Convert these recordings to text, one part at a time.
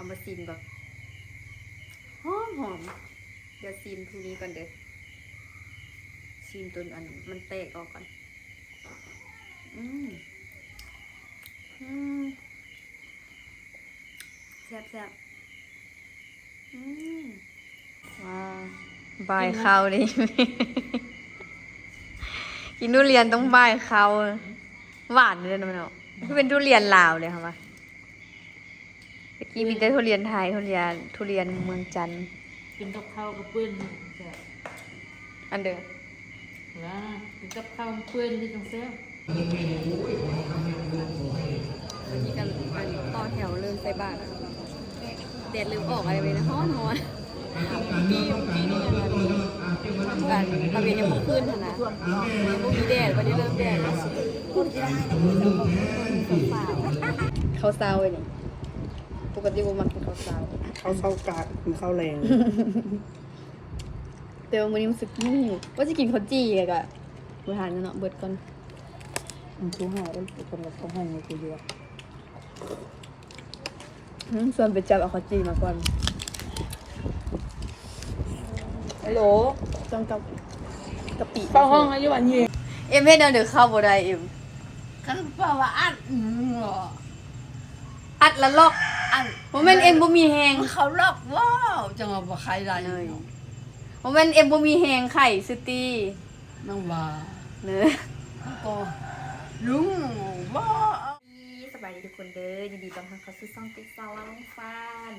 ມາຊີມກ່ອນ ຫອມໆ. ດຽວຊີມທຸນີ້ກ່ອນເດີ ຊີມຈົນອັນມັນແຕກອອກກ່ອນ. ອືມ ອືມ ແຊບໆ. ອືມ ວ້າວ ບ່າຍເຂົ້າເດ້ ກິນທຸລຽນຕ້ອງບ່າຍເຂົ້າ. ຫວານເດ້ເນາະ ຄືເປັນທຸລຽນລາວເດ້ເຮົາວ່າ. ແຕ່ກີ້ມີແຕ່ທຸລຽນໄທ ທຸລຽນ ທຸລຽນເມືອງຈັນ. ກິນກັບເຂົ້າກັບເປື້ອນແຊບ ອັນເດີ ລະກິນກັບເຂົ້າເປື້ອນຄືຈັ່ງແຊບ. ອັນນີ້ກໍ ອັນ ຕໍ່ແຖວເລີ່ມໃສ່ບາດ ແດດເລີ່ມອອກ ອະໄລເວີຍນະ ຮ້ອນໆ. ກີ້ ກີ້ນີ້ ອັນ ທຳການ ພາເວດຍັງບໍ່ຂຶ້ນຫັ້ນນະ ຍັງບໍ່ມີແດດ ບັດນີ້ເລີ່ມແດດແລ້ວ. ເຂົ້າເຊົ້າອັນນີ້ ປົກກະຕິບໍ່ມັກກິນເຂົ້າເຊົ້າ ເຂົ້າເຊົ້າກະກິນເຂົ້າແລງ. ແຕ່ວ່າມື້ນີ້ຮູ້ສຶກຫິວ ວ່າຊິກິນເຂົ້າຈີ່ ແລ້ວກະບໍ່ທັນແລ້ວເນາະ ເບິດກ່ອນ. ອືມ ໂທຫາເອີ້ນ ເປັນຄົນລາວເຂົາໃຫ້ໃຫ້ກູຢູ່ວ່າ ອືມ ຊວນໄປຈັບເອົາເຂົ້າຈີ່ມາກ່ອນ. ຮັລໂຫຼ ຕ້ອງກັບກະປິ ເຂົ້າຫ້ອງອາຍຸອັນນີ້. ເອັມເຮັດແນວໃດເຂົ້າບໍ່ໄດ້ ເອັມ ຄັນເວົ້າວ່າອັດ ອັດລະລັອກ ອັດ ບໍ່ແມ່ນເອັມບໍ່ມີແຮງ ເຂົ້າລັອກ ວ້າວ ຈັ່ງວ່າບໍ່ໄຄໄດ້ເລີຍ. ບໍ່ແມ່ນເອັມບໍ່ມີແຮງໄຄຊື່ຕິ ນາງວ່າເນີ ກໍລຸງ ສະບາຍດີທຸກຄົນເດີ ຍິນດີຕ້ອນຮັບເຂົ້າສູ່ຊ່ອງຕິດສາວລາວວອງຟານ.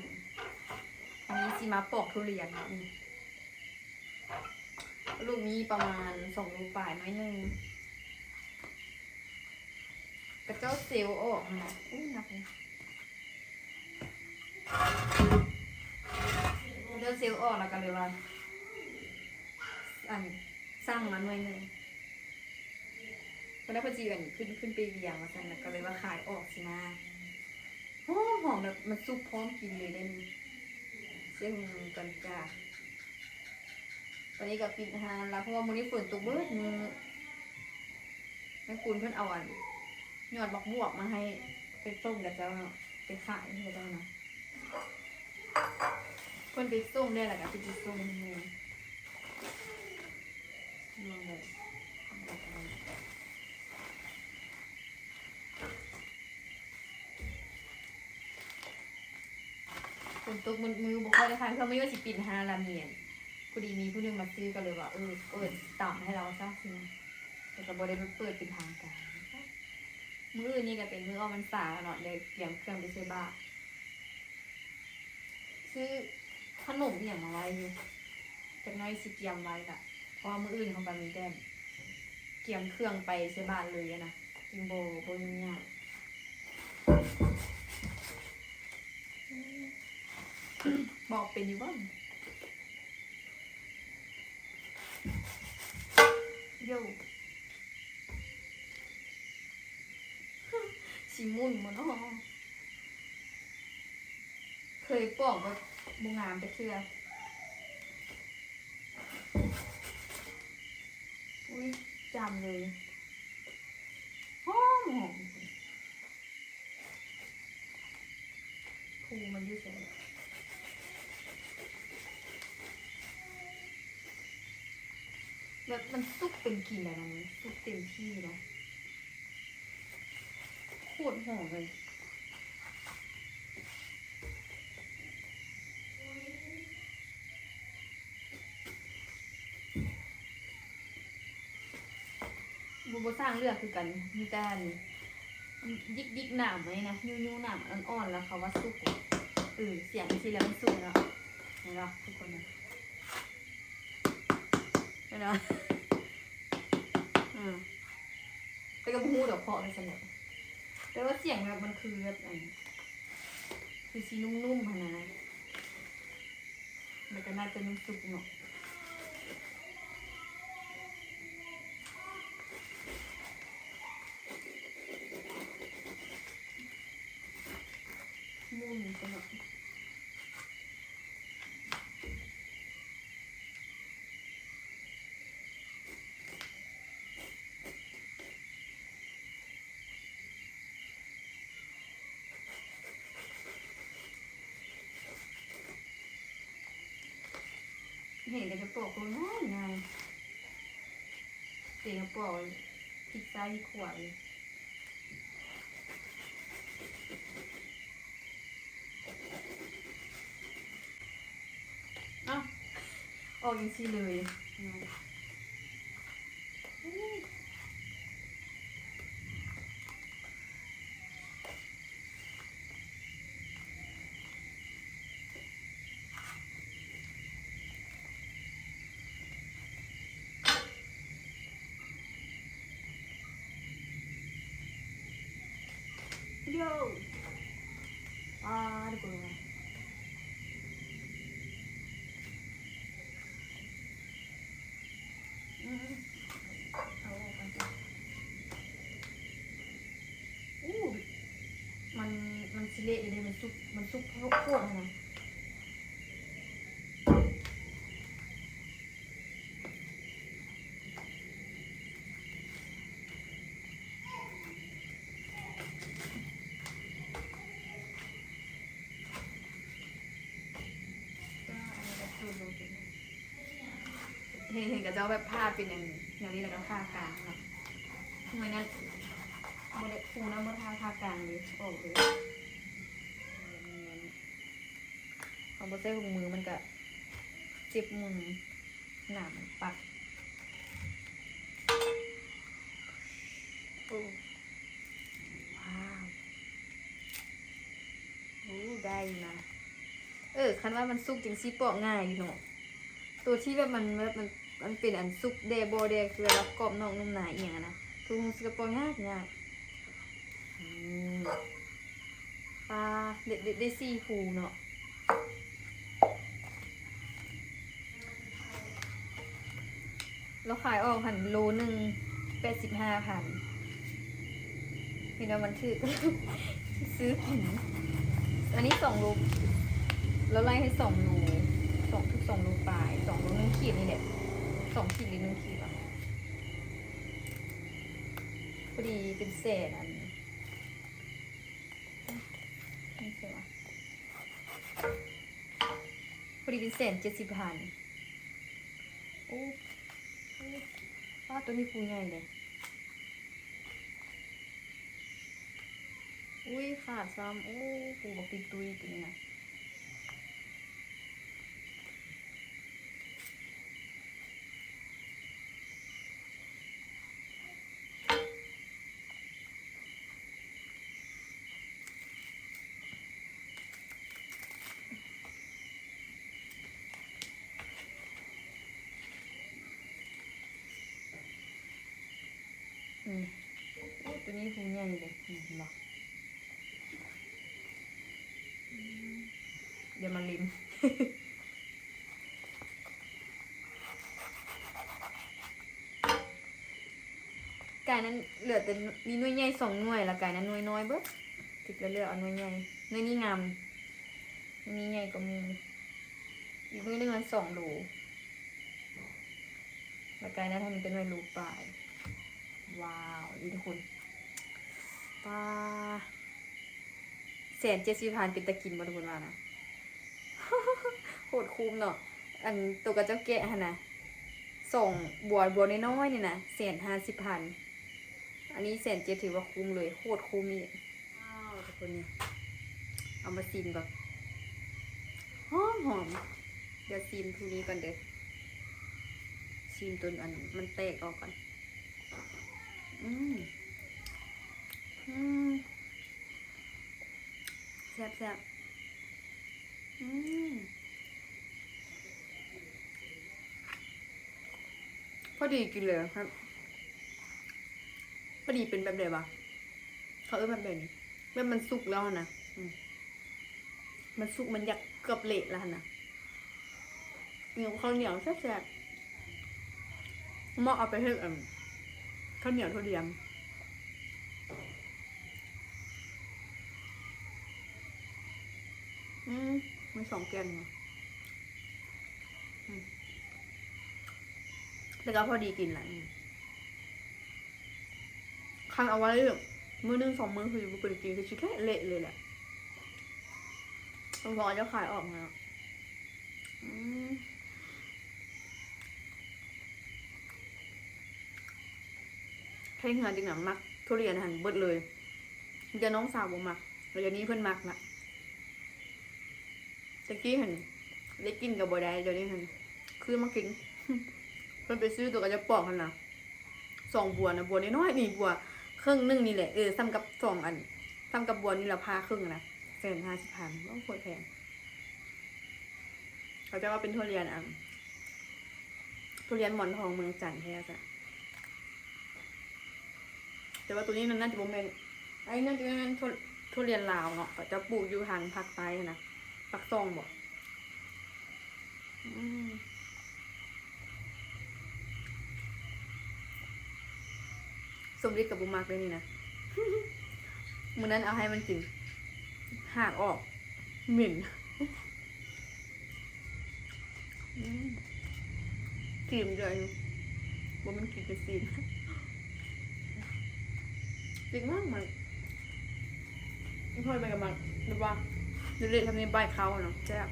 ວັນນີ້ຊິມາປອກທຸລຽນເນາະ ລູກນີ້ປະມານສອງໂລປາຍ ໜ້ອຍໜຶ່ງ ກະເຈົ້າເຊວອອກຫັ້ນນະ. ອູ້ ໜັກເລີຍ ກະເຈົ້າເຊວອອກ ແລ້ວກະເລີຍວ່າ ອັນ ສັ່ງມາໜ່ວຍໜຶ່ງ. ເພິ່ນວ່າເພິ່ນຊິ ອັນ ຂຶ້ນ ຂຶ້ນໄປວຽງວ່າຊັ້ນ ແລ້ວກໍເລີຍວ່າຂາຍອອກຊີ້ນະ. ຫອມໆ ແບບມັນສຸກພ້ອມກິນເລີຍເດ້ນີ້. ເຊວໜຶ່ງກ່ອນຈ້າ. ຕອນນີ້ກໍປິດຮ້ານລະ ເພາະວ່າມື້ນີ້ຝົນຕົກເບິດມື້. ແມ່ຄູນເພິ່ນເອົາ ອັນ ຍອດບັກບວບມາໃຫ້ໄປສົ່ງເຂົາເຈົ້າເນາະ ໄປຂາຍໃຫ້ເຂົາເຈົ້ານະ. ເພິ່ນໄປສົ່ງແດ່ ແລ້ວກໍຊິໄປສົ່ງໃຫ້ແມ່. ຝົນຕົກມືດໆ ບໍ່ຄ່ອຍໄດ້ຂາຍເຄື່ອງ ມື້ນີ້ວ່າຊິປິດຮ້ານລະ ມີອັນ ພໍດີມີຜູ້ໜຶ່ງມາຊື້ ກໍເລີຍວ່າ ເອີ ເປີດຕາມໃຫ້ລາວຊະຊີ້ນະ ແຕ່ກໍບໍ່ໄດ້ເປີດເປັນທາງການ. ມື້ອື່ນນີ້ກໍເປັນມື້ອອກພັນສາແລ້ວເນາະ ໄດ້ກຽມເຄື່ອງໄປໃສ່ບາດ. ຊື້ຂະໜົມອີ່ຫຍັງມາໄວ້ຢູ່ ຈັກໜ້ອຍຊິກຽມໄວ້ລະ ເພາະວ່າມື້ອື່ນເຮົາກໍມີແຕ່ກຽມເຄື່ອງໄປໃສ່ບາດເລີຍຫັ້ນນະ ຈຶ່ງບໍ່ ບໍ່ຫຍຸ້ງຍາກ. ບອກເປັນຢູ່ບໍ່? ໂຢ ຊິໝຸ່ນບໍ່ເນາະ? ເຄີຍປອກບໍ່ ບໍ່ງາມຈັກເທື່ອ. ອຸ້ຍ ຈຳເລີຍ ຫອມໆ. ພູມັນຢູ່ໃສ? ແບບມັນສຸກເປັນກິນແລ້ວນະ ມັນສຸກເຕັມທີ່ແລ້ວ ໂຄດຫອມເລີຍ. ບໍ່ ບໍ່ຊ່າງເລືອກຄືກັນ ມີແຕ່ອັນ ດິກໆ ໜາມໄວ້ນະ ຍູ້ໆ ໜາມອ່ອນໆ ແລ້ວເຂົາວ່າສຸກ. ເອີ ສຽງຈັ່ງຊີ້ແລ້ວມັນສຸກເນາະ ເຫັນບໍ່ທຸກຄົນນະ? ເຫັນບໍ່? ອືມ ແຕ່ກໍບໍ່ຮູ້ດອກເພາະໄປຊັ້ນແຫຼະ ແຕ່ວ່າສຽງແບບມັນຄືແບບອັນ ຄືຊິນຸ້ມໆ ຫັ້ນນະ. ແລ້ວກໍໜ້າຈະນຸ້ມສຸກເນາະ ໝູ່ນີ້ກໍເນາະ. ເ ເຫັນກໍຈະປອກໂຕງ່າຍໆ ເຕັມປອກ ພິກຊ້າຍພິກຂວາເລີຍ. ເອົ້າ ອອກຈັ່ງຊີ້ເລີຍ. ໂຢ ປາດ ເບິ່ງ ອືມ ເອົາອອກກ່ອນຈ້ະ. ໂອ້ ມັນ ມັນຊິເລະຢູ່ເດ້ ມັນສຸກ ມັນສຸກໂພດຫັ້ນນະ. ເຫັນ ເຫັນເຂົາເຈົ້າແບບຜ່າເປັນອັນແນວນີ້ ແລ້ວກໍຜ່າກາງເນາະ. ໜ່ວຍນັ້ນບໍ່ໄດ້ ພູນັ້ນບໍ່ໄດ້ຜ່າກາງເລີຍ ອອກເລີຍ. ເຮົາບໍ່ໃຊ້ຖົງມືມັນກະເຈັບມື ໜາມປັກ. ໂອ້ ວ້າວ ໂອ້ ໄດ້ຢູ່ນະ. ເອີ ຄັນວ່າມັນສຸກຈັ່ງຊີ້ປອກງ່າຍຢູ່ເນາະ. ໂຕທີ່ແບບມັນ ແບບມັນ ມັນເປັນອັນສຸກແດ່ບໍ່ແດ່ ຄືວ່າກອບນອກນຸ່ມໃນອີ່ຫຍັງຫັ້ນນະ ທຸກຄົນຊິກະປອກຍາກໆ. ອືມ ປາ ໄດ້ ໄດ້ ໄດ້ສີ່ພູເນາະ. ລາວຂາຍອອກຫັ້ນໂລໜຶ່ງແປດສິບຫ້າພັນ ເຫັນວ່າມັນຖືກ ຊື້ກິນ. ອັນນີ້ສອງໂລ ລາວໄລ່ໃຫ້ສອງໂລ ສອງ ຖືກສອງໂລປາຍ ສອງໂລໜຶ່ງຂີດນີ້ແຫຼະ ສອງຂີດຫຼືໜຶ່ງຂີດວະ ພໍດີເປັນແສນ ອັນນີ້ ນີ້ໃສວະ ພໍດີເປັນແສນເຈັດສິບພັນ. ໂອ້ ໂອ້ ປ້າ ໂຕນີ້ພູໃຫຍ່ເດ້. ອຸ້ຍ ຂາດຊ້ຳ ໂອ້ ພູບັກຕຸ້ຍໆ ໂຕນີ້ນະ. ອືມ ໂອ້ ໂຕນີ້ພູໃຫຍ່ເດ້ ນີ້ເຫັນບໍ່? ອືມ ດຽວມາລິມ. ກາຍນັ້ນເຫຼືອແຕ່ມີໜ່ວຍໃຫຍ່ສອງໜ່ວຍ ລະກາຍນັ້ນໜ່ວຍນ້ອຍເບິດ ຖືກລະເລືອກເອົາໜ່ວຍໃຫຍ່. ໜ່ວຍນີ້ງາມ ໜ່ວຍນີ້ໃຫຍ່ກວ່າໝູ່. ອີກໜ່ວຍໜຶ່ງຫັ້ນສອງໂລ ລະກາຍນັ້ນຫັ້ນມີແຕ່ໜ່ວຍໂລປາຍ. ວ້າວ ນີ້ທຸກຄົນ ປາ ແສນເຈັດສິບພັນ ເປັນຕາກິນບໍ່ ທຸກຄົນວ່ານະ? ໂຄດຄຸ້ມເນາະ. ອັນໂຕຂະເຈົ້າແກະຫັ້ນນະ ສອງບົວ ບົວນ້ອຍໆນີ້ນະ ແສນຫ້າສິບພັນ ອັນນີ້ແສນເຈັດ ຖືວ່າຄຸ້ມເລີຍ ໂຄດຄຸ້ມອີກ. ວ້າວ ທຸກຄົນ ນີ້ ເອົາມາຊີມກ່ອນ ຫອມໆ. ດຽວຊີມພູນີ້ກ່ອນເດີ ຊີມຕົນອັນມັນແຕກອອກກ່ອນ. ອືມ ອືມ ແຊບໆ. ອືມ ພໍດີກິນເລີຍ ພໍດີເປັນແບບໃດວະ ເຂົາເອີ້ນແບບໃດນີ້ ແບບມັນສຸກແລ້ວຫັ້ນນະ. ອືມ ມັນສຸກ ມັນຢາກເກືອບເລະແລ້ວຫັ້ນນະ. ກິນກັບເຂົ້າໜຽວແຊບໆ ເໝາະເອົາໄປເຮັດ ອັນ ເຂົ້າໜຽວຖົ່ວດຽມ. ອືມ ມີສອງແກ່ນເນາະ. ອືມ ແຕ່ກໍພໍດີກິນລະ. ອືມ ຄັນເອົາໄວ້ມື້ໜຶ່ງສອງມື້ ຄືບໍ່ເປັນກິນ ຄືຊິເລະເລະເລີຍແຫຼະ. ເພາະເຂົາເຈົ້າຂາຍອອກແລ້ວ. ອືມ ໃນເຮືອນຈິງນະ ມັກທຸລຽນຫັ້ນເບິດເລີຍ ມີແຕ່ນ້ອງສາວບໍ່ມັກ ແລ້ວດຽວນີ້ເພິ່ນມັກລະ. ແຕ່ກີ້ຫັ້ນໄດ້ກິນກໍບໍ່ໄດ້ ດຽວນີ້ຫັ້ນຄືມາກິນ. ເພິ່ນໄປຊື້ໂຕກະຈະປອກຫັ້ນນະ ສອງບົວນະ ບົວນ້ອຍໆ ນີ້ບົວເຄິ່ງໜຶ່ງນີ້ແຫຼະ ເອີ ສ່ຳກັບສອງອັນ ສ່ຳກັບບົວນີ້ລະຜ່າເຄິ່ງນະ ແສນຫ້າສິບພັນ ໂອ້ ໂຄດແພງ. ເຂົາເຈົ້າວ່າເປັນທຸລຽນ ອັນ ທຸລຽນໝອນທອງເມືອງຈັນແທ້ຊະ. ແຕ່ວ່າໂຕນີ້ມັນໜ້າຈະບໍ່ແມ່ນ ອັນນີ້ໜ້າຈະແມ່ນທຸ ທຸລຽນລາວເນາະ ເຂົາເຈົ້າປູກຢູ່ທາງພາກໃຕ້ຫັ້ນນະ ປາກຊ່ອງບໍ? ອືມ ສົມລິດກໍບໍ່ມັກເດ້ນີ້ນະ ມື້ນັ້ນເອົາໃຫ້ມັນກິນ ຮາກອອກ ເໝັນ. ອືມ ຊີມເດີ ບໍ່ແມ່ນກິນແຕ່ຊີມ ເກັ່ງມາກ ມັນ ອີ່ພໍ່ແມ່ກໍມັກ ແບບວ່າເລະໆ ທຳນີ້ບາຍເຂົ້າເນາະ ແຊບ.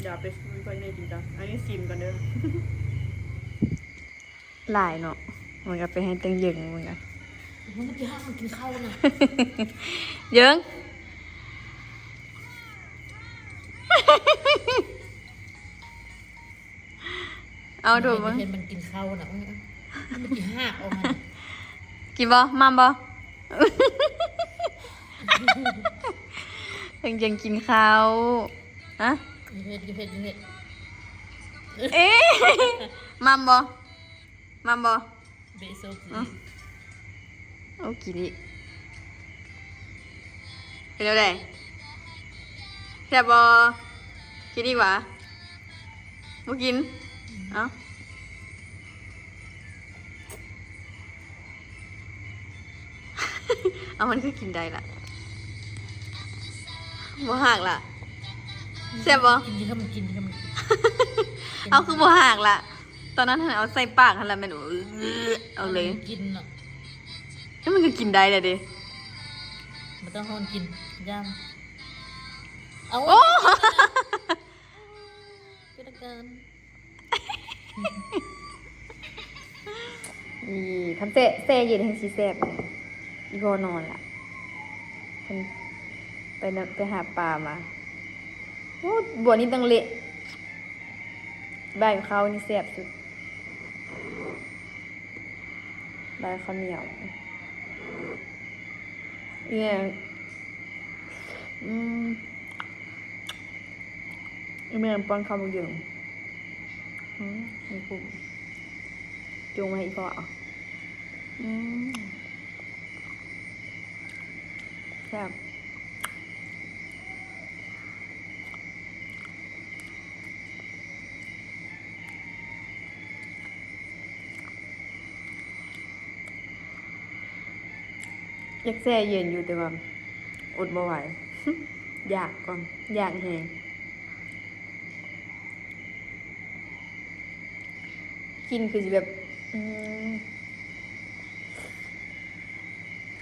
ດຽວໄປຊ່ວຍພໍ່ແມ່ກິນກ່ອນ ອັນນີ້ຊີມກ່ອນເດີ. ຫຼາຍເນາະ ມັນກໍໄປໃຫ້ເຕີງເຢິງເບິ່ງກັນ ມັນກິນ ມັນກິນເຂົ້ານະ ເຢິງ ເອົາດູເບິ່ງ ເຫັນມັນກິນເຂົ້ານະ ມັນກິນຮາກອອກມາ ກິນບໍ່? ໝ່ຳບໍ່? ເຖິງຈະກິນເຂົ້າ ຮະ? ຢູ່ເຮັດ ຢູ່ເຮັດ ຢູ່ເຮັດ ເອ ໝ່ຳບໍ່? ໝ່ຳບໍ່? ເບໂຊກິ ອືມ ໂອ້ ກິນອີກ ເປັນແນວໃດ? ແຊບບໍ່? ກິນອີກຫວາ? ບໍ່ກິນ? ອືມ ເອົ້າ ເອົາ ມັນຄືກິນໄດ້ລະ ບໍ່ຮາກລະ ແຊບບໍ່? ກິນ ກິນ ກິນ ເອົາ ຄືບໍ່ຮາກລະ? ຕອນນັ້ນຫັ້ນເອົາໃສ່ປາກຫັ້ນລະແມ່ນ ເອົາເລີຍ ກິນເນາະ ແລ້ວມັນກໍກິນໄດ້ແລ້ວເດ້ ບໍ່ຕ້ອງຮ້ອນກິນ ຢ້ານ ເອົາ ໂອ້ ເປັນອາການ ນີ້ ຄັນແຊ່ ແຊ່ເຢັນແຮ່ງຊິແຊບ ອີ່ພໍ່ນອນລະ ເພິ່ນໄປນຳ ໄປຫາປາມາ ໂອ້ ບົວນີ້ຕ້ອງເລະ ບາຍເຂົ້ານີ້ແຊບສຸດ ບາຍເຂົ້າໜຽວ ອີ່ຫຍັງ ອືມ ອີ່ແມ່ປ້ອນເຂົ້າບັກເຢິງ ອືມ ໃຫ້ກຸ້ມ ຈຸງມາໃຫ້ອີ່ພໍ່ເອົາ ອືມ ແຊບ ຢາກແຊ່ເຢັນຢູ່ ແຕ່ວ່າອົດບໍ່ໄຫວ ຢາກກ່ອນ ຢາກແຮງ. ກິ່ນຄືຊິແບບ ອືມ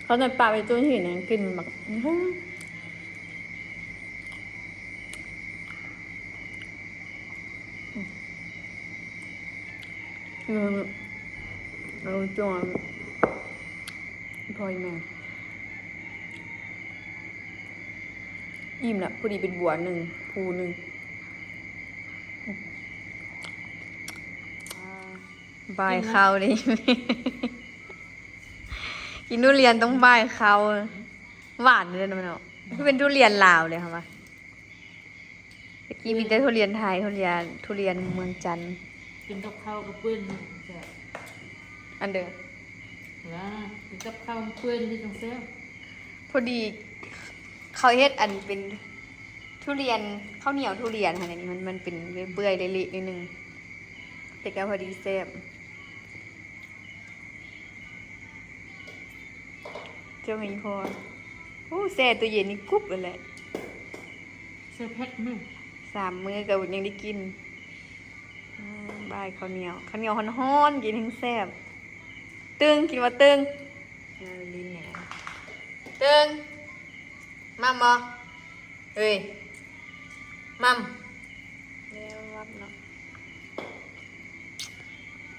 ເຂົາໜ້າປາກໄປຈົນເຫັນຫຍັງ ກິ່ນມັນແບບ ອື ອື ເອົາຈ້ອຍ ພໍແມ່ ອີ່ມລະ ພໍດີເປັນບົວໜຶ່ງ ພູໜຶ່ງ. ບາຍເຂົ້າເດ້ ກິນທຸລຽນຕ້ອງບາຍເຂົ້າ ຫວານເດ້ເນາະ ຄືເປັນທຸລຽນລາວເດ້ເຮົາວ່າ ແຕ່ກີ້ມີແຕ່ທຸລຽນໄທ ທຸລຽນ ທຸລຽນເມືອງຈັນ ກິນກັບເຂົ້າກໍເປື້ອນແຊບ ອັນເດີ ລະ ກິນກັບເຂົ້າເປື້ອນທີ່ຈັ່ງແຊບ ພໍດີ ເຂົາເຮັດອັນເປັນທຸລຽນ ເຂົ້າໜຽວທຸລຽນຫັ້ນ ອັນນີ້ມັນ ມັນເປັນເປື່ອຍໆ ເລະໆ ໜ້ອຍໜຶ່ງ ແຕ່ກໍພໍດີແຊບ ເຈົ້າແມ່ອີ່ພໍ່ ໂອ້ ແຊ່ຕູ້ເຢັນນີ້ກຸບເລີຍແຫຼະ ແຊ່ແພັກມື້ ສາມມື້ກໍຍັງໄດ້ກິນ. ອືມ ບາຍເຂົ້າໜຽວ ເຂົ້າໜຽວຮ້ອນໆ ກິນແຮ່ງແຊບ. ຕຶງ ກິນບໍ່ຕຶງ? ເອີ ຫຼິ້ນແຫຼະ ຕຶງ ໝ່ຳບໍ່? ເອີຍ ໝ່ຳ ແລ້ວວັບເນາະ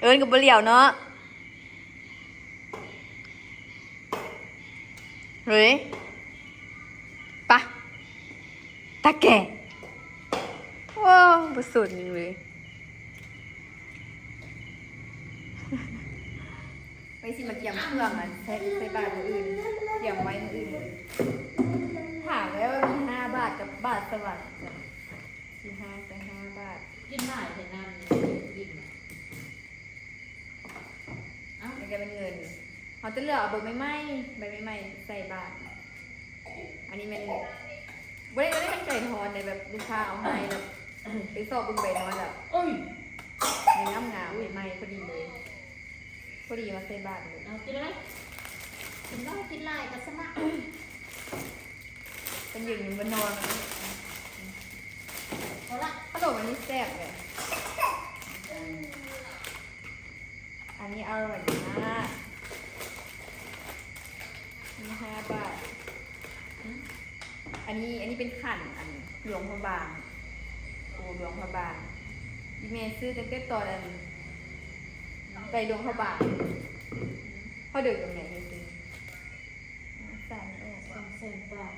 ເອີ້ນກໍບໍ່ຫຼຽວເນາະ. ເຮີ້ຍ ປະ ຕາແກ່ ໂອ້ ບໍ່ສົນຫຍັງເລີຍ. ໄປຊິມາກຽມເຄື່ອງ ອັນ ໃສ່ ໃສ່ບາດມື້ອື່ນ ກຽມໄວ້ມື້ອື່ນ. ຖາມແລ້ວວ່າມີຫ້າບາດກັບບາດສະຫວັນ ຊິຫ້າໃສ່ຫ້າບາດ. ກິນຫຼາຍແທ້ນ້ຳນີ້ ກິນ ເອົ້າ ນີ້ກໍແມ່ນເງິນ ເຮົາຈະເລືອກເອົາເບີໃໝ່ໆ ໃບໃໝ່ໆ ໃສ່ບາດ. ອັນນີ້ແມ່ນ ບໍ່ໄດ້ ບໍ່ໄດ້ຕັ້ງໃຈທອນເດ້ ແບບລູກຄ້າເອົາໃຫ້ ແບບໄປຊອກເບິ່ງໃບນ້ອຍແລ້ວ ໂອ້ຍ ໃບງາມໆ ໃໝ່ໆ ພໍດີເລີຍ ພໍດີມາໃສ່ບາດເລີຍ. ເອົາ ກິນເລີຍ ກິນໜ້ອຍກິນຫຼາຍກໍສະໝັກ. ເພິ່ນຢືນຢູ່ ເພິ່ນນອນ. ເອົາລະ ຂະໜົມອັນນີ້ແຊບເລີຍ ອັນນີ້ອະຮ່ອຍມາກ ມີຫ້າບາດ. ອັນນີ້ ອັນນີ້ເປັນຂັນ ອັນ ຫຼວງພະບາງ ໂອ ຫຼວງພະບາງ ອີ່ແມ່ຊື້ຕັ້ງແຕ່ຕອນ ອັນ ໄປຫຼວງພະບາງ ພໍເດີກັບແມ່ຊື້ ສາຍມັນອອກ ສອງແສນປາຍ.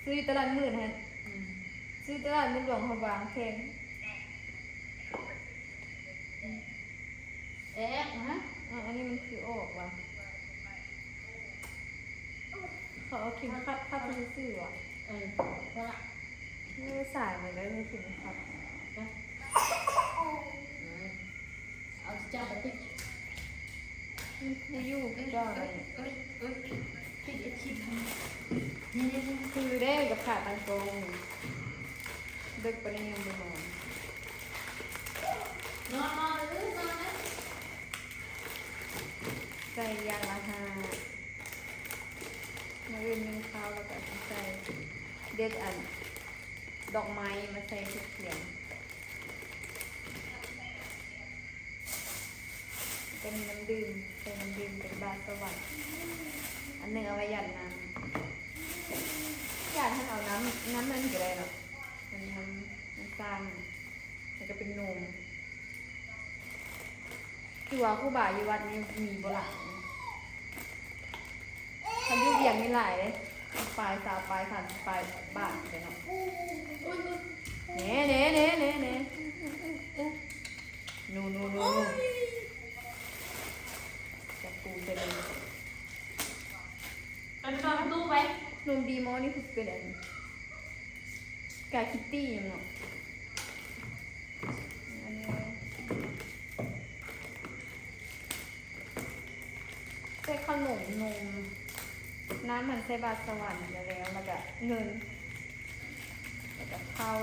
ຊື້ຢູ່ຕະຫຼາດມືດຫັ້ນ ອືມ ຊື້ຕະຫຼາດມືດຫຼວງພະບາງແພງ. ເອະ ຮະ ອາ ອັນນີ້ມັນຄືອອກວ່າ ເຂົາເອົາເຂັມຂັດ ຂັດຊື່ໆ ວ່າ ເອີ ພໍລະ ເອີ ສາຍມັນໄດ້ເຂັມຂັດ ໄປ ເອີ ເອົາຈັບໄປຕິດ ມັນຄືຢູ່ຄືເກົ່າໄດ໋ ເອີ ເອີ ເອີ ຕິດໄປທິດ ນີ້ໆ ຄືເດ້ ກັບຂາຕັ້ງກ້ອງ ເດິກປານນີ້ຍັງບໍ່ນອນ ນອນ ນອນ ເອີ ນອນເດີ ໃສ່ຢ່າງລະຫ້າ ມື້ອື່ນໜຶ້ງເຂົ້າ ແລ້ວກໍຊິໃສ່ ເດັດອັນ ດອກໄມ້ມາໃສ່ທູບທຽນ. ກໍມີນ້ຳດື່ມ ໃສ່ນ້ຳດື່ມເປັນບາດສະຫວັນ ອັນໜຶ່ງເອົາໄວ້ຢາດນ້ຳ ຢາດຫັ້ນເອົານ້ຳ ນ້ຳນັ້ນກໍໄດ້ເນາະ ອັນນ້ຳ ນ້ຳສ້າງ ແລ້ວກໍເປັນນົມ. ຄືວ່າຄູບາຢູ່ວັດນີ້ມີບໍ່ຫຼາຍ ຄັນຢູ່ວຽງນີ້ຫຼາຍເດ້ ປາຍ ຊາວປາຍ ສາມສິບປາຍບາດເດ້ເນາະ. ແນ່ໆໆໆໆ ໜູໆໆ ຈັບປູໃສ່ເບິ່ງ ເອົາປະຕູໄປ. ນົມດີມໍນີ້ຄືຊິເປັນອັນ ກາຄິດຕີ້ຫຍັງເນາະ ອັນນີ້ ໃສ່ຂະໜົມນົມ ນ້ຳມັນໃສ່ບາດສະຫວັນແລ້ວ ແລ້ວກໍເງິນ ແລ້ວກໍເຂົ້າ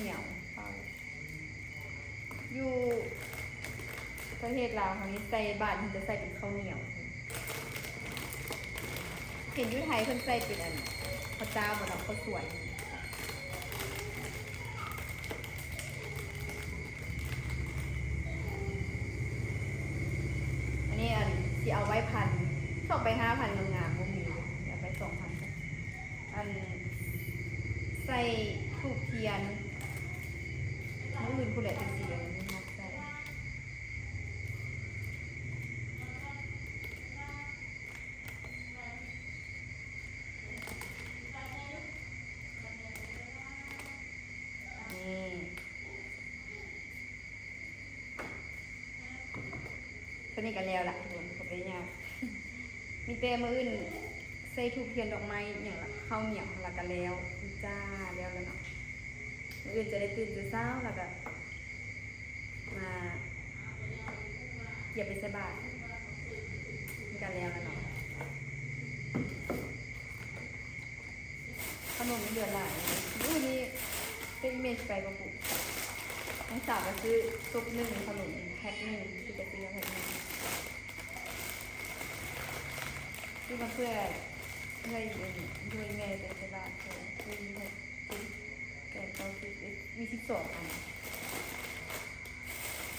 ໜຽວ ເຂົ້າ ຢູ່ປະເທດລາວເຮົານີ້ໃສ່ບາດນີ້ຈະໃສ່ເປັນເຂົ້າໜຽວ ເຫັນຢູ່ໄທເພິ່ນໃສ່ເປັນອັນ ເຂົ້າຈ້າວບໍ່ເນາະ ເຂົ້າສວຍ. ອັນນີ້ອັນຊິເອົາໄວ້ພັນ ສອງໃບຫ້າພັນງາມໆ ບໍ່ມີ ເອົາໄປສອງພັນ ອັນໃສ່ທູບທຽນ ມື້ອື່ນພຸ້ນແຫຼະ ຈັ່ງຊິອັນນີ້ມັດໃສ່. ນີ້ ເທົ່ານີ້ກໍແລ້ວລະທຸກຄົນ ບໍ່ໄດ້ຍາກ ມີແຕ່ມື້ອື່ນໃສ່ທູບທຽນດອກໄມ້ຫຍັງລະ ເຂົ້າໜຽວລະກະແລ້ວ ຈ້າ ແລ້ວລະເນາະ. ມື້ອື່ນຈະໄດ້ຕື່ນແຕ່ເຊົ້າລະກະ ມາຢາກໄປໃສ່ບາດ ມັນກະແລ້ວລະເນາະ. ຂະໜົມນີ້ເຫຼືອຫຼາຍ ມື້ນີ້ເປັນເມສໄປບໍ່ປຸ ນ້ອງສາວກະຊື້ຕົບໜຶ່ງ ຂະໜົມແພັກໜຶ່ງ ຄືກະຊື້ມາແພັກໜຶ່ງ ຊື້ມາເພື່ອໃຫ້ ໃຫ້ແມ່ໄປໃສ່ບາດ ເພື່ອ ເພື່ອໃຫ້ ແປດ ເກົ້າ ສິບ ສິບເອັດ ມີສິບສອງອັນ.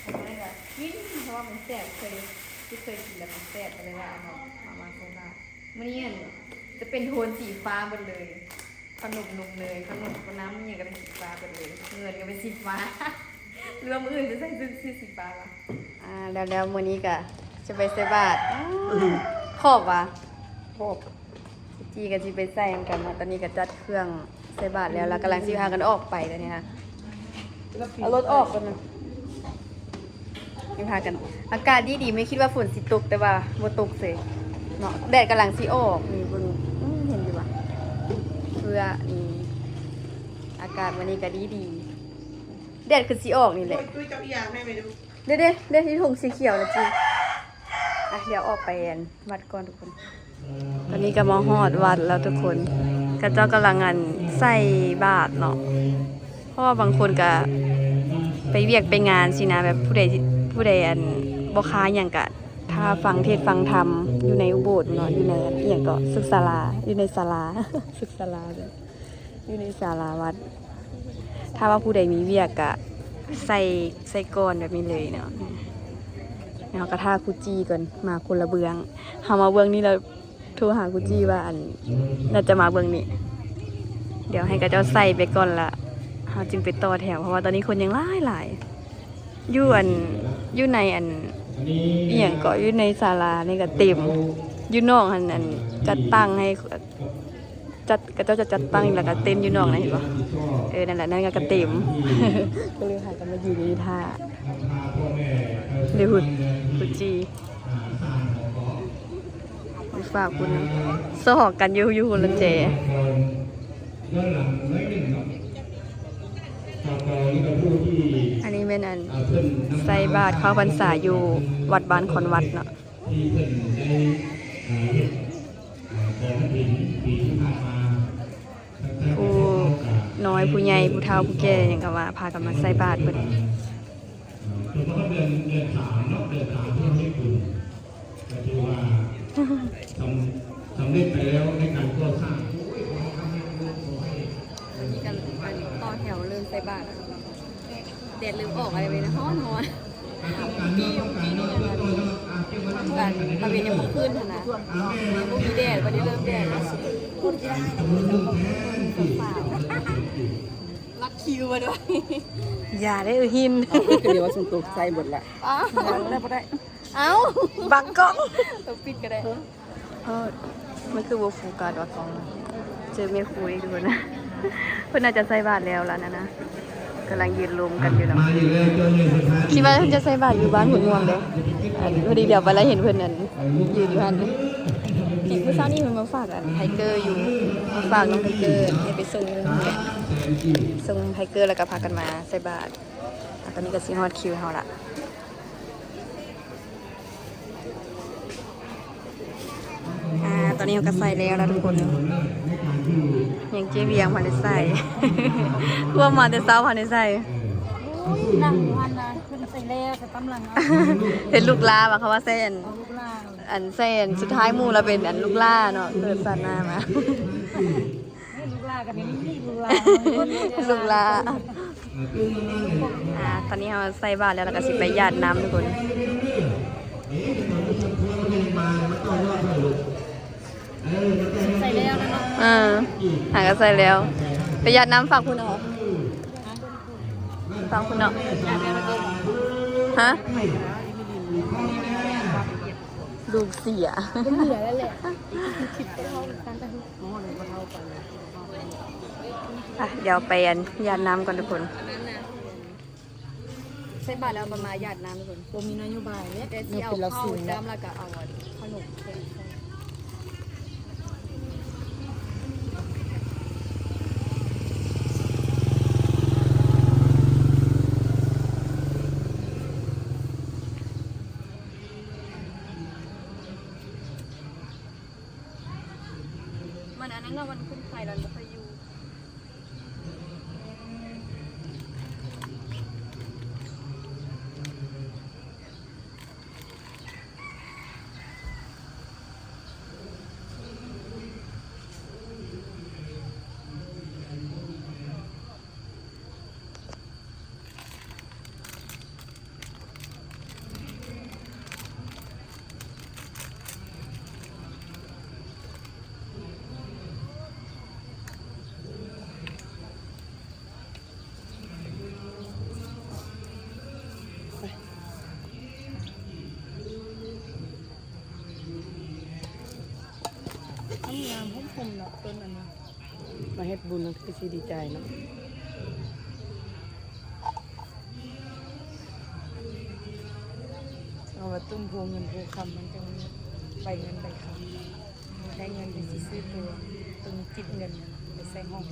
ອັນນັ້ນກໍກິນ ເພາະວ່າມັນແຊບ ເຄີຍ ທີ່ເຄີຍກິນແລ້ວມັນແຊບ ກໍເລີຍວ່າເອົາມາ ມາ ມາໃສ່ບາດ. ມື້ນີ້ຫັ້ນຈະເປັນໂທນສີຟ້າເບິດເລີຍ ຂະໜົມນົມເນີຍ ຂະໜົມ ຂະໜົມຫຍັງກໍເປັນສີຟ້າເບິດເລີຍ ເງິນກໍເປັນສີຟ້າ ຫຼືວ່າມື້ອື່ນຈະໃສ່ຊຸດ ຊຸດສີຟ້າວະ. ອ່າ ແລ້ວ ແລ້ວມື້ນີ້ກໍຈະໄປໃສ່ບາດ ຂອບວະ ຂອບ ຈີ່ກໍຊິໄປໃສ່ນຳກັນເນາະ. ຕອນນີ້ກໍຈັດເຄື່ອງໃສ່ບາດແລ້ວ ແລ້ວກຳລັງຊິພາກັນອອກໄປແລ້ວນີ້ນະ. ເອົາລົດອອກກ່ອນນະ. ນີ້ພາກັນ ອາກາດດີໆ ແມ່ຄິດວ່າຝົນຊິຕົກ ແຕ່ວ່າບໍ່ຕົກເສີຍເນາະ. ແດດກຳລັງຊິອອກ ນີ້ເບິ່ງ ອື ເຫັນຢູ່ຫວາ? ເພື່ອ ນີ້ ອາກາດມື້ນີ້ກໍດີໆ ແດດຄືຊິອອກນີ້ແຫຼະ. ເດ້ໆໆ ຢູ່ຖົງສີຂຽວນະຈີ່. ອ່ະ ດຽວອອກໄປອັນວັດກ່ອນທຸກຄົນ. ຕອນນີ້ກໍມາຮອດວັດແລ້ວທຸກຄົນ. ເຂົາເຈົ້າກຳລັງອັນໃສ່ບາດເນາະ ເພາະວ່າບາງຄົນກໍໄປວຽກໄປງານຊີ້ນະ ແບບຜູ້ໃດ ຜູ້ໃດອັນບໍ່ຄາຫຍັງກໍຖ້າຟັງເທດຟັງທຳຢູ່ໃນອຸໂບດເນາະ ຢູ່ໃນອັນ ອີ່ຫຍັງເກາະ ສຶກສາລາ ຢູ່ໃນສາລາ ສຶກສາລາ ຢູ່ໃນສາລາວັດ. ຖ້າວ່າຜູ້ໃດມີວຽກກະໃສ່ ໃສ່ກ່ອນແບບນີ້ເລີຍເນາະ. ເຮົາກະຖ້າຄູຈີ່ກ່ອນ ມາຄົນລະເບື້ອງ. ເຮົາມາເບື້ອງນີ້ແລ້ວໂທຫາຄູຈີ່ວ່າ ອັນ ໜ້າຈະມາເບື້ອງນີ້. ດຽວໃຫ້ເຂົາເຈົ້າໃສ່ໄປກ່ອນລະ ເຮົາຈຶ່ງໄປຕໍ່ແຖວ ເພາະວ່າຕອນນີ້ຄົນຍັງຫຼາຍໆ. ຢູ່ອັນ ຢູ່ໃນອັນ ອີ່ຫຍັງເກາະ ຢູ່ໃນສາລານີ້ກະເຕັມ. ຢູ່ນອກຫັ້ນ ອັນ ຈັດຕັ້ງໃຫ້ ຈັດ ເຂົາເຈົ້າຈະຈັດຕັ້ງ ແລ້ວກະເຕັ້ນຢູ່ນອກນະ ເຫັນບໍ່? ເອີ ນັ້ນແຫຼະ ນັ້ນກະເຕັມ ກໍເລີຍພາກັນມາຢືນຢູ່ນີ້ຖ້າ. ເດ ພຸ້ນ ພຸ້ນຈີ່ ມັນຝາກພຸ້ນນະ ຊອກກັນຢູ່ ຢູ່ພຸ້ນລະເຈ. ອັນນີ້ແມ່ນອັນໃສ່ບາດເຂົ້າພັນສາຢູ່ວັດບ້ານຄອນວັດເນາະ. ຜູ້ນ້ອຍຜູ້ໃຫຍ່ ຜູ້ເຖົ້າຜູ້ແກ່ຫຍັງກໍວ່າ ພາກັນມາໃສ່ບາດເບິດ. ອັນນີ້ກໍອັນຕໍ່ແຖວເລີ່ມໃສ່ບາດ ແດດເລີ່ມອອກແລ້ວເວີຍນະ ຮ້ອນໆ. ກີ້ ກີ້ນີ້ອັນນັ້ນ ອັນຕາເວັນຍັງບໍ່ຂຶ້ນຫັ້ນນະ ຍັງບໍ່ມີແດດ ບັດນີ້ເລີ່ມແດດແລ້ວ. ລັດຄິວມາດ້ວຍ. ຢ່າໄດ້ເອີ ຫີນ ເອົາ ກໍດຽວວ່າຊຸມໂຕໃສ່ເບິດລະ. ອ້າວ ໄດ້ບໍ່ໄດ້? ເອົ້າ ບັງກ້ອງ ເອົາປິດກໍໄດ້. ເອີ ມັນຄືບໍ່ໂຟກັສວ່າກ້ອງ. ເຈີແມ່ຄູອີກທຸກຄົນ ເພິ່ນໜ້າຈະໃສ່ບາດແລ້ວລະນັ້ນນະ ກຳລັງຢືນລົມກັນຢູ່ເນາະ. ຄິດວ່າເພິ່ນຈະໃສ່ບາດຢູ່ບ້ານໂພນມ່ວງເດ້ ອັນ ພໍດີຫຼຽວໄປແລ້ວເຫັນເພິ່ນ ອັນ ຢືນຢູ່ຫັ້ນ. ທີ່ມື້ເຊົ້ານີ້ເພິ່ນມາຝາກ ອັນ ໄທເກີຢູ່ ມາຝາກນ້ອງໄທເກີໃຫ້ໄປສົ່ງ ສົ່ງໄທເກີ ແລ້ວກໍພາກັນມາໃສ່ບາດ. ອາ ຕອນນີ້ກໍຊິຮອດຄິວເຮົາລະ. ອາ ຕອນນີ້ເຮົາກໍໃສ່ແລ້ວລະທຸກຄົນ. ຍັງເຈ້ວຽງບໍ່ທັນໄດ້ໃສ່ ພວກມາແຕ່ເຊົ້າບໍ່ທັນໄດ້ໃສ່. ໂອ້ຍ ນັ່ງຢູ່ຫັ້ນນະ ເພິ່ນໃສ່ແລ້ວ ໃສ່ຕາມຫຼັງເອົາ. ເຫັນລູກຫຼ້າວ່າ ເຂົາວ່າໃສ່ອັນ ເອົາລູກຫຼ້າ ອັນ ໃສ່ອັນສຸດທ້າຍໝູ່ລະເປັນອັນລູກຫຼ້າເນາະ ເກີດຊາດໜ້າມາ. ລູກຫຼ້າກໍເປັນລູກຫຼ້າ ລູກຫຼ້າ. ອາ ຕອນນີ້ເຮົາໃສ່ບາດແລ້ວ ແລ້ວກໍຊິໄປຢາດນ້ຳທຸກຄົນ. ໃສ່ແລ້ວນະເນາະ. ເອີ ຫາກໍໃສ່ແລ້ວ ໄປຢາດນ້ຳຝັ່ງພຸ້ນເນາະ ຝັ່ງພຸ້ນເນາະ. ຮະ? ລູກເສຍ ເຫຼືອແລ້ວແຫຼະ. ໄປ ດຽວໄປອັນຢາດນ້ຳກ່ອນທຸກຄົນ. ໃສ່ບາດແລ້ວກໍມາຢາດນ້ຳທຸກຄົນ. ບໍ່ມີນະໂຍບາຍເດ້ ແຕ່ຊິເອົາເຂົ້າຈ້ຳ ແລ້ວກໍເອົາອັນຂະໜົມແຈກ. ມັນອັນນັ້ນລະ ມັນຄຸນໄຄລະ ມັນບໍ່ຄ່ອຍຢູ່. ເ ມາເຮັດບຸນ ມັນຄືຊິດີໃຈເນາະ. ເອົາໄວ້ຕຸ້ມພູເງິນພູຄຳ ມັນຈັ່ງມີໃບເງິນໃບຄຳ, ໄດ້ເງິນໄປຊິຊື້ຕົວ ຕົວຈິດເງິນໄປໃສ່ຫ້ອງ.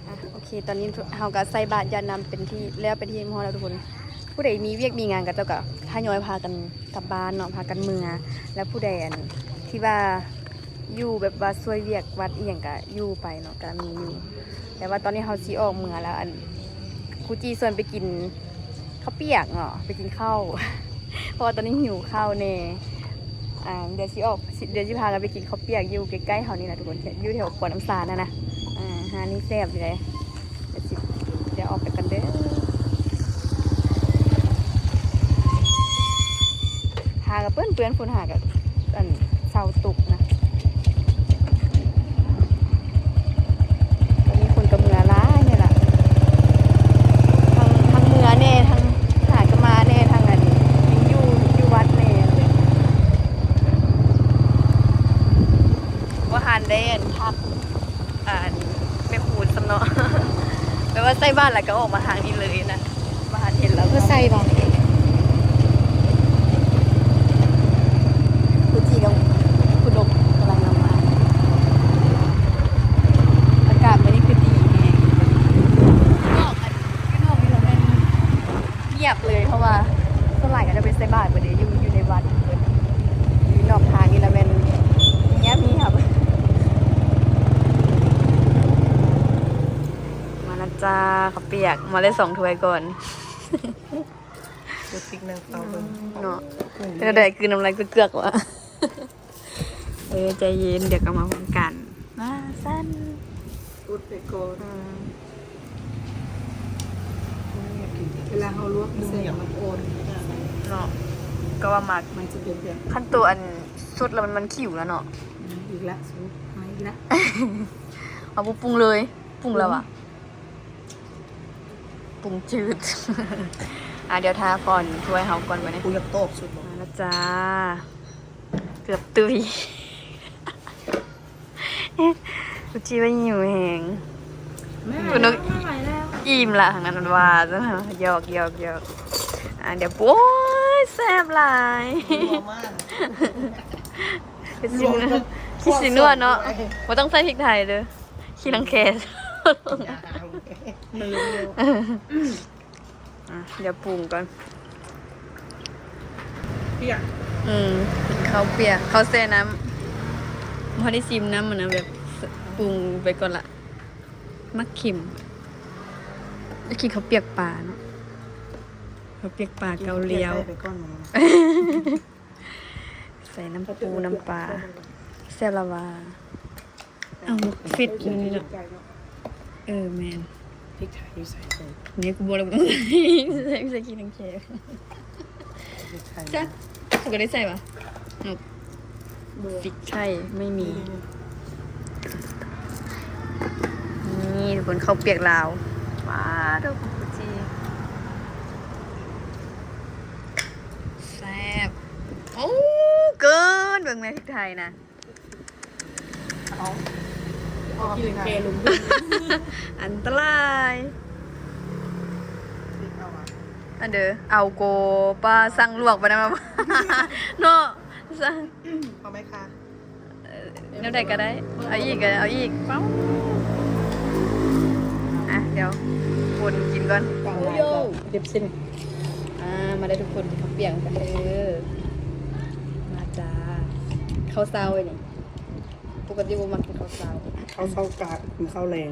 ອ່ະ ໂອເຄ ຕອນນີ້ເຮົາກໍໃສ່ບາດຢາດນ້ຳເປັນທີ່ ແລ້ວເປັນທີ່ຮຽບຮ້ອຍແລ້ວທຸກຄົນ. ຜູ້ໃດມີວຽກມີງານ ເຂົາເຈົ້າກໍທະຍອຍພາກັນກັບບ້ານເນາະ ພາກັນເມືອ. ແລ້ວຜູ້ໃດ ອັນ ທີ່ວ່າຢູ່ແບບວ່າຊ່ວຍວຽກວັດອີ່ຫຍັງກໍຢູ່ໄປເນາະ ກໍມີຢູ່. ແຕ່ວ່າຕອນນີ້ເຮົາຊິອອກເມືອແລ້ວ ອັນ ຄູຈີ່ຊວນໄປກິນ ເຂົ້າປຽກເນາະ ໄປກິນເຂົ້າ ເພາະວ່າຕອນນີ້ຫິວເຂົ້າແດ່. ອ່າ ດຽວຊິອອກ ດຽວຊິພາກັນໄປກິນເຂົ້າປຽກຢູ່ໃກ້ໆເຮົານີ້ລະທຸກຄົນ ຢູ່ແຖວຂົວນ້ຳຊານຫັ້ນນະ. ອ່າ ຮ້ານນີ້ແຊບຢູ່ເດ້. ດຽວຊິ ດຽວອອກໄປກ່ອນເດີ. ຫາກໍເປື້ອນໆ ຝົນຫາກໍ ອັນ ເຊົາຕົກນະ. ຕອນນີ້ຄົນກໍເມືອຫຼາຍແດ່ລະ ທັງ ທັງເມືອແດ່ ທັງຫາກໍມາແດ່ ທັງອັນ ຍັງຢູ່ ຢູ່ວັດແດ່. ບໍ່ທັນໄດ້ອັນ ທັກ ອັນ ແມ່ຄູນຊ້ຳເນາະ ແບບວ່າໃສ່ບາດແລ້ວກໍອອກມາທາງນີ້ເລີຍນະ. ມາຫາເຫັນແລ້ວ ເພິ່ນໃສ່ບໍ່? ຄູຈີ່ກັບຄູນົກກຳລັງນຳມາ. ອາກາດມື້ນີ້ຄືດີແຮງ ຢູ່ນອກ ຢູ່ນອກນີ້ລະແມ່ນງຽບເລີຍ ເພາະວ່າສ່ວນຫຼາຍກໍຈະໄປໃສ່ບາດເບິດເດ້ ຢູ່ ຢູ່ໃນວັດເບິດ ຢູ່ນອກທາງນີ້ລະແມ່ນງຽບໆ. ມາແລ້ວຈ້າ ເຂົ້າປຽກ ມາໄດ້ສອງຖ້ວຍກ່ອນ. ບໍ່ຕິກນັ່ງເຝົ້າເບິ່ງເນາະ ເປັນແນວໃດ ກືນນ້ຳລາຍເກືອກໆ ວະ. ເອີ ໃຈເຢັນ ດຽວກໍມາພ້ອມກັນ ວ່າຊັ້ນ. ອົດໄປກ່ອນ ອືມ ເວລາເຮົາລວກ ມັນແສບ ມັນອ່ອນເນາະ ກໍວ່າມັກ ມັນຈະເປັນແບບ ຄັນໂຕອັນສົດແລ້ວມັນ ມັນຂິວແລ້ວເນາະ. ອືມ ອີກລະ ສູ ມາອີກລະ. ເອົາບໍ່ປຸງເລີຍ ປຸງແລ້ວຫວາ? ປຸງຈືດ. ອ່າ ດຽວຖ້າກ່ອນ ຖ້ວຍເຮົາກ່ອນບັດນີ້ ກູຢາກຕອກສຸດ ມາແລ້ວຈ້າ ເກືອບຕຸຍ. ກູຈີ່ວ່າຫິວແຮງ ແມ່ ກູນົກ ບໍ່ໄຫວແລ້ວ ອີ່ມລະ ທາງນັ້ນວ່າ ຫຍອກໆໆ. ອ່າ ດຽວ ໂອ້ຍ ແຊບຫຼາຍ ຄືຊິນົວເນາະ ບໍ່ຕ້ອງໃສ່ພິກໄທເດີ. ຂີ້ລັງແຄ ອ່ະ ດຽວປຸງກ່ອນ ປຽກ ອືມ ເຂົ້າປຽກ ເຂົ້າແຊ່ນ້ຳ ບໍ່ໄດ້ຊິມນ້ຳມັນນະ ແບບ ປຸງໄປກ່ອນລະ ມັກເຄັມ. ຢາກກິນເຂົ້າປຽກປາເນາະ ເຂົ້າປຽກປາເກົາຫຼຽວ ກິນໄປກ່ອນ ໃສ່ນ້ຳປູນ້ຳປາ ແຊບລະວ່າ. ເອົາໝາກຟິດຢູ່ນີ້ເນາະ ເອີ ແມ່ນ ພິກໄທຢູ່ໃສ? ນີ້ກູບໍ່ໄດ້ ໃສ່ ໃສ່ຂີ້ລັງແຄ ພິກໄທ ຈ້ະ ກູກໍໄດ້ໃສ່ຫວາ? ນົກ ບໍ່ ພິກໄທໄມ່ມີ. ນີ້ທຸກຄົນ ເຂົ້າປຽກລາວ ປາດໂທ້ ກູຈີ່ ແຊບ. ໂອ້ ເກີນ ເບິ່ງແມ່ພິກໄທນະ. ເອົາ ເອົາກິນແກລົງ ອັນຕະລາຍ ອັນເດີ ເອົາໂກ ປາ ສັ່ງລວກໄປນຳ ເນາະ ເອົາໄໝຄະ? ເອີ ແນວໃດກໍໄດ້ ເອົາອີກກໍໄດ້ ເອົາອີກ ເອົ້າ ອ່ະ ດຽວຄົນກິນກ່ອນ ໂອ້ໂຢ ເດັບເສັ້ນ ອ່າ ມາເດີທຸກຄົນ ກິນເຂົ້າປຽກນຳກັນເດີ ມາຈ້າ ເຂົ້າເຊົ້ານີ້ ປົກກະຕິບໍ່ມັກກິນເຂົ້າເຊົ້າ ເຂົ້າເຊົ້າກະກິນເຂົ້າແລງ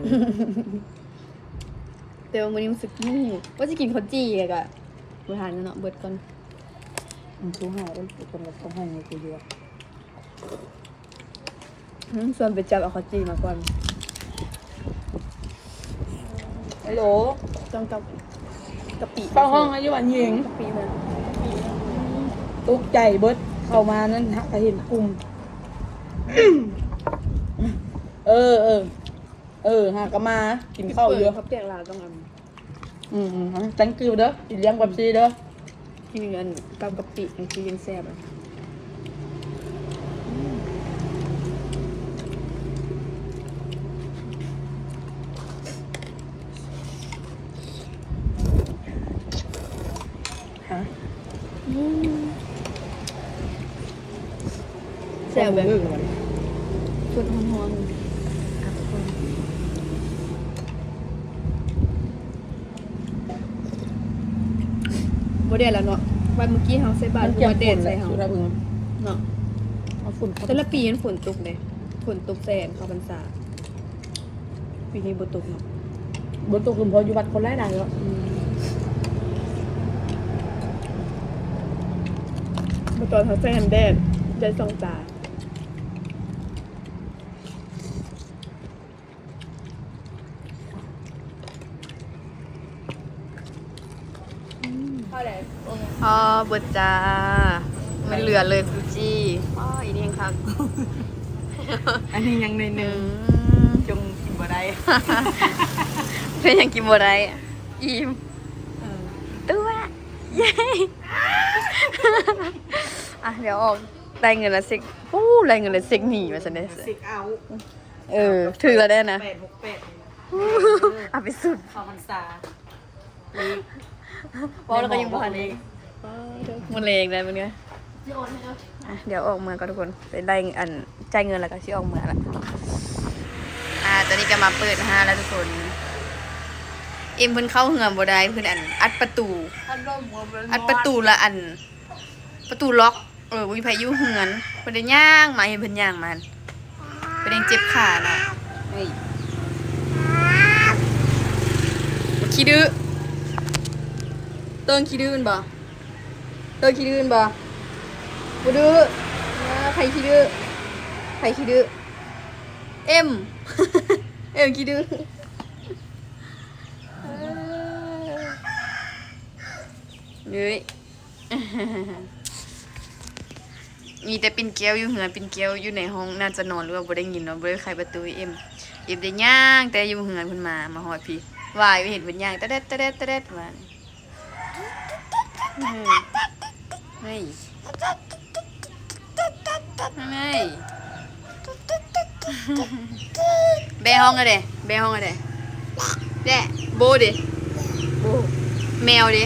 ແຕ່ວ່າມື້ນີ້ຮູ້ສຶກຫິວ ວ່າຊິກິນເຂົ້າຈີ່ ແລ້ວກະບໍ່ທັນເນາະ ເບິດກ່ອນ ອືມ ຄືຫາເອີ້ນເປັນຄົນລະເຂົ້າຫ້ອງໃຫ້ກູຢູ່ ອືມ ຊວນໄປຈັບເອົາເຂົ້າຈີ່ມາກ່ອນ ຮັລໂຫຼ ຕ້ອງກັບ ກະປິ ເຝົ້າຫ້ອງໃຫ້ຢູ່ບ້ານຍິງ ກະປິເນາະ ຕົກໃຈເບິດ ເຂົ້າມານັ້ນຫາກະເຫັນກຸ່ມ ເອີ ເອີ ເອີ ຫາກະມາກິນເຂົ້າຢູ່ ເຂົາແກງລາວຕ້ອງອັນ ອືມ thank you ເດີ ກິນລ້ຽງເປັບຊີເດີ ກິນອັນ ຕຳກະປິ ມັນຊິຍິ່ງແຊບ ຮະ ອືມ ແຊບເລີຍ ສົດຮ້ອນໆ ບໍ່ແດດແລ້ວເນາະ ວັນມື້ກີ້ເຮົາໃສ່ບາດ ຄືວ່າແດດໃສ່ເຮົາເນາະ ເອົາຝົນເຂົ້າ ແຕ່ລະປີມັນຝົນຕົກເດ້ ຝົນຕົກໃສ່ເຂົ້າພັນສາ ປີນີ້ບໍ່ຕົກເນາະ ບໍ່ຕົກ ເພາະຢູ່ວັດຄົນຫຼາຍໆເນາະ ອືມ ເມື່ອຕອນເຮົາໃສ່ຫັ້ນແດດ ແດດສ່ອງຕາ. ພໍເບິດຈ້າ ມັນເຫຼືອເລີຍຊູຈີ້ ອໍ ອີນີ້ແຮງຄັກ ອັນນີ້ຍັງໜ້ອຍໜຶ່ງ ອືມ ຈົງກິນບໍ່ໄດ້ ເປັນຫຍັງກິນບໍ່ໄດ້ ອີ່ມ ເອີ ຕົວະ ເຢ້ ອ່ະ ດຽວອອກ ໄດ້ເງິນລະເຊັກ ໂອ້ ໄດ້ເງິນລະເຊັກໜີວ່າຊັ້ນເດ້ ເຊັກເອົາ ເອີ ຖືກແລ້ວເດ້ນະ ແປດຫົກແປດ ເອົາໄປສຸດ ເຂົ້າພັນສາ ເວົ້າແລ້ວກໍຍັງບໍ່ທັນໄດ້ ມື້ແລງໄດ້ມື້ນີ້ ອ່ະ ດຽວອອກເມືອກ່ອນທຸກຄົນ ໄດ້ ໄດ້ອັນ ຈ່າຍເງິນແລ້ວກໍຊິອອກເມືອລະ ອ່າ ຕອນນີ້ກໍມາເປີດຮ້ານແລ້ວທຸກຄົນ ເອັມເພິ່ນເຂົ້າເຮືອນບໍ່ໄດ້ ເພິ່ນອັນ ອັດປະຕູ ອັດປະຕູລະອັນ ປະຕູລັອກ ເອີ ບໍ່ມີໃຜຢູ່ເຮືອນ ເພິ່ນໄດ້ຍ່າງມາ ເຫັນເພິ່ນຍ່າງມາ ເພິ່ນຍັງເຈັບຂາເນາະ ເອີຍ ຂີ້ດື້ ເຕີງຂີ້ດື້ແມ່ນບໍ່? ເຕີງຂີ້ດື້ແມ່ນບໍ່? ບໍ່ດື້ ໃຜຂີ້ດື້? ໃຜຂີ້ດື້? ເອັມ ເອັມຂີ້ດື້ ເອີຍ ມີແຕ່ປິ່ນແກ້ວຢູ່ເຮືອນ ປິ່ນແກ້ວຢູ່ໃນຫ້ອງ ໜ້າຈະນອນ ຫຼືວ່າບໍ່ໄດ້ຍິນເນາະ ບໍ່ໄດ້ໄຂປະຕູໃຫ້ເອັມ ເອັມໄດ້ຍ່າງແຕ່ຢູ່ເຮືອນພຸ້ນມາ ມາຮອດພີ້ ຫວາຍໄປເຫັນເພິ່ນຍ່າງ ຕະແດດ ຕະແດດ ຕະແດດ ຫວາຍ ເຮີ້ຍ ເຮີ້ຍ ເຮີ້ຍ. ແບຮ້ອງອະເດ ແບຮ້ອງອະເດ ແບ ໂບເດ ໂບ ແມວເດ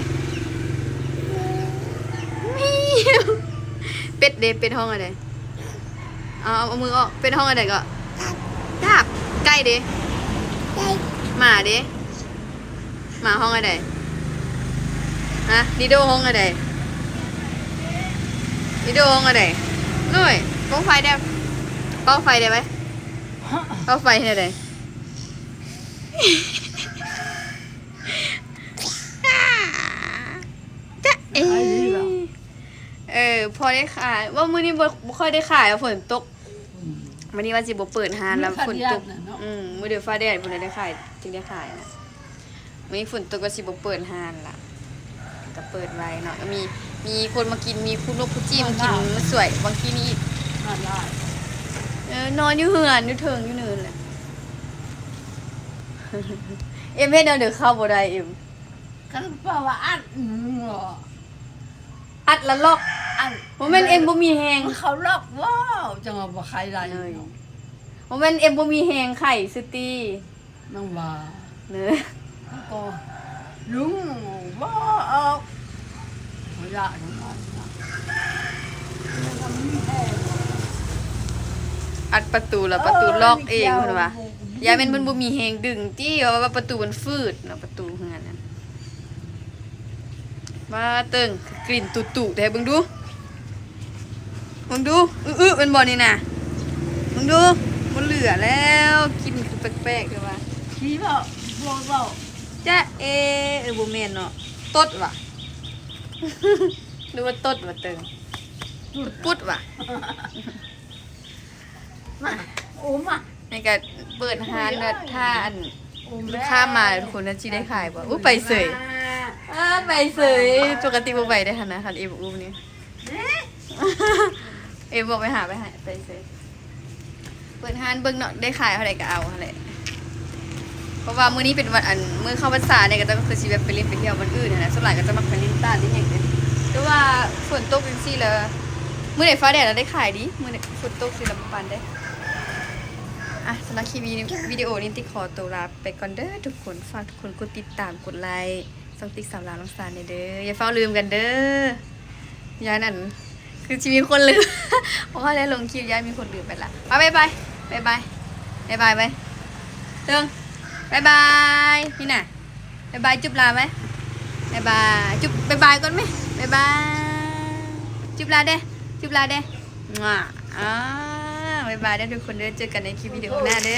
ແມວ ເປັດເດ ເປັດຮ້ອງອະເດ ເອົາ ເອົາມືອອກ ເປັດຮ້ອງອະເດກໍ ຕາບ ໄກ່ເດ ໄກ່ ໝາເດ ໝາຮ້ອງອະໃດ? ຮະ ດີໂດຮ້ອງອະໃດ? ດີໂດຮ້ອງອະໃດ? ໂອ້ຍ ເປົ່າໄຟແດ່ ເປົ່າໄຟໄດ້ໄໝ? ເປົ່າໄຟເຮັດແນວໃດ? ຈະເອ ເອີ ພໍໄດ້ຂາຍ ວ່າມື້ນີ້ບໍ່ ບໍ່ຄ່ອຍໄດ້ຂາຍ ວ່າຝົນຕົກ. ມື້ນີ້ວ່າຊິບໍ່ເປີດຮ້ານແລ້ວ ຝົນຕົກ ອືມ ມື້ດຽວຟ້າແດດພຸ້ນແຫຼະໄດ້ຂາຍ ຈຶ່ງໄດ້ຂາຍນະ. ມື້ນີ້ຝົນຕົກກໍຊິບໍ່ເປີດຮ້ານລະ ກໍເປີດໄວ້ເນາະ ກໍມີ ມີຄົນມາກິນ ມີຄູ່ນົກຄູ່ຈີ້ມາກິນ ມາສວຍບາງທີນີ້ອີກ ເອີ ນອນຢູ່ເຮືອນ ຢູ່ເທິງຢູ່ເນີນແຫຼະ. ເອັມເຮັດແນວໃດເຂົ້າບໍ່ໄດ້ ເອັມ ຄັນເວົ້າວ່າອັດ ອັດລະລັອກ ອັດ ບໍ່ແມ່ນເອັມບໍ່ມີແຮງ ມັນເຂົ້າລັອກ ວ້າວ ຈັ່ງວ່າບໍ່ໄຄໄດ້ ບໍ່ແມ່ນເອັມບໍ່ມີແຮງໄຂຊື່ຕິ ນາງວ່າ ເນີ ກໍລຸງບໍ່ອອກ ບໍ່ຢາກອອກ ອັດປະຕູລະ ປະຕູລັອກເອງ ເພິ່ນວ່າ ຢ້ານແມ່ນມັນບໍ່ມີແຮງດຶງຕິ ວ່າປະຕູມັນຝືດເນາະ ປະຕູເຮືອນນັ້ນ. ວ່າເຕີງ ກິ່ນຕຸຕຸແທ້ ເບິ່ງດູ ເບິ່ງດູ ອຶໆ ແມ່ນບໍ່ນີ້ນະ ເບິ່ງດູ ບໍ່ເຫຼືອແລ້ວ ກິ່ນຄືແປກໆ ແທ້ວ່າ ຜີບໍ່ ບໍ່ເວົ້າ ຈະເອ ເອີ ບໍ່ແມ່ນເນາະ ຕົດຫວາ ຫຼືວ່າຕົດຫວາເຕີງ ປຸດຫວາ. ມາ ໂອມາ ນີ້ກະເປີດຮ້ານແລ້ວ ຖ້າອັນ ລູກຄ້າມາແລ້ວທຸກຄົນ ຊິໄດ້ຂາຍບໍ່? ອຸ້ຍ ໄປເສີຍ ເອີ ໄປເສີຍ ປົກກະຕິບໍ່ໄປເດ້ຫັ້ນນະ ຄັນເອບໍ່ອຸ້ມນີ້ ເອບອກໄປຫາ ໄປຫາ ໄປເສີຍ ເປີດຮ້ານເບິ່ງເນາະ ໄດ້ຂາຍເທົ່າໃດກໍເອົາຫັ້ນແຫຼະ ເພາະວ່າມື້ນີ້ເປັນວັນ ອັນ ມື້ເຂົ້າພັນສານີ້ ເຂົາເຈົ້າກໍຄືຊິແບບໄປຫຼິ້ນໄປທ່ຽວບ່ອນອື່ນຫັ້ນນະ ສ່ວນຫຼາຍເຂົາເຈົ້າມັກໄປຫຼິ້ນຕາດຫຼິ້ນຫຍັງເດ້ ແຕ່ວ່າຝົນຕົກຈັ່ງຊີ້ລະ ມື້ໃດຟ້າແດດລະໄດ້ຂາຍດີ ມື້ໃດຝົນຕົກຊີ້ລະບໍ່ປານໃດ. ອ່ະ ສຳລັບຄລິບວິດີໂອນີ້ຕິຂໍຕົວລາໄປກ່ອນເດີທຸກຄົນ ຝາກທຸກຄົນກົດຕິດຕາມ ກົດໄລ ຊ່ອງຕິສາວລາວນ້ອງສາແດ່ເດີ ຢ່າຟ້າວລືມກັນເດີ ຢ້ານອັນ ຄືຊິມີຄົນລືມ ເພາະວ່າໄດ້ລົງຄລິບ ຢ້ານມີຄົນລືມໄປລະ ໄປ ບາຍບາຍ ບາຍບາຍ ບາຍບາຍໄປ ເຕີງ ບາຍບາຍ ນີ້ນະ ບາຍບາຍ ຈຸບລາໄວ້ ບາຍບາຍ ຈຸບ ບາຍບາຍກ່ອນແມ ບາຍບາຍ ຈຸບລາແດ່ ຈຸບລາແດ່ ອາ ບາຍບາຍເດີທຸກຄົນເດີ ເຈີກັນໃນຄລິບວິດີໂອໜ້າເດີ.